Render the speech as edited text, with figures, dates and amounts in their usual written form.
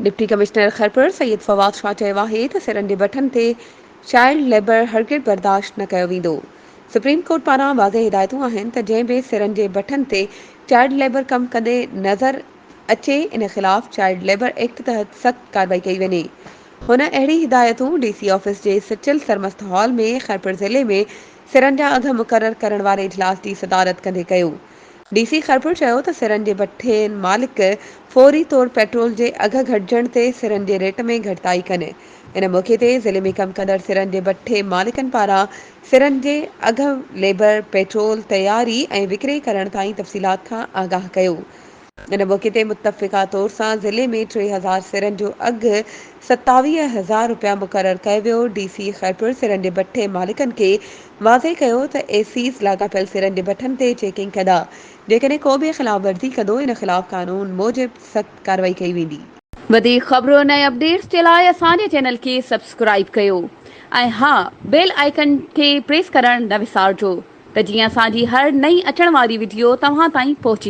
Deputy commissioner Khairpur Syed Fawad Shah چيو آهي ته سرن جي بٺن تي چائلڊ ليبر هرگز برداشت نه ڪيو ويندو. سپريم ڪورٽ پاران واضح هدايتون آهن ته جنهن به سرن جي بٺن تي چائلڊ ليبر ڪم ڪندي نظر اچي ان خلاف چائلڊ ليبر ايڪٽ تحت سخت ڪارروائي ڪئي وڃي. هن اهڙي هدايتون ڊي سي آفيس جي سچل سرمست هال ۾ خيرپور ضلعي ۾ سرن جا اگهه مقرر ڪرڻ واري اجلاس جي صدارت ڪندي ڪيو. ڊي سي خيرپور چيو ته سرن جي بٺين مالڪ فوري طور پيٽرول جي اگهه گهٽجڻ تي سرن جي ريٽ ۾ گهٽتائي ڪن. ان موقعي تي ضلعي ۾ ڪم ڪندڙ سرن جي بٺي مالڪن پاران سرن جي اگهه، ليبر، پيٽرول، تياري ۽ وڪري ڪرڻ تائين تفصيلات کان آگاهه ڪيو. ان موقعي تي متفقه طور سان ضلعي ۾ 3000 سرن جو اگهه 27 هزار رپيا مقرر ڪيو ويو. ڊي سي خيرپور سرن جي بٺي مالڪن کي واضح ڪيو ته اي سيز لاڳاپيل سرن جي بٺن تي چيڪنگ ڪندا، جيڪڏهن ڪو به خلاف ورزي ڪندو ان خلاف قانون موجب سخت ڪارروائي ڪئي ويندي. وڌيڪ خبرن ۽ اپڊيٽس جي لاء اسان جي چينل کي سبسڪرائيب ڪيو ۽ ها بيل آئيڪن کي پريس ڪرڻ نه وسارجو ته جيئن اسان جي هر نئين اچڻ واري وڊيو توهان تائين پهچي.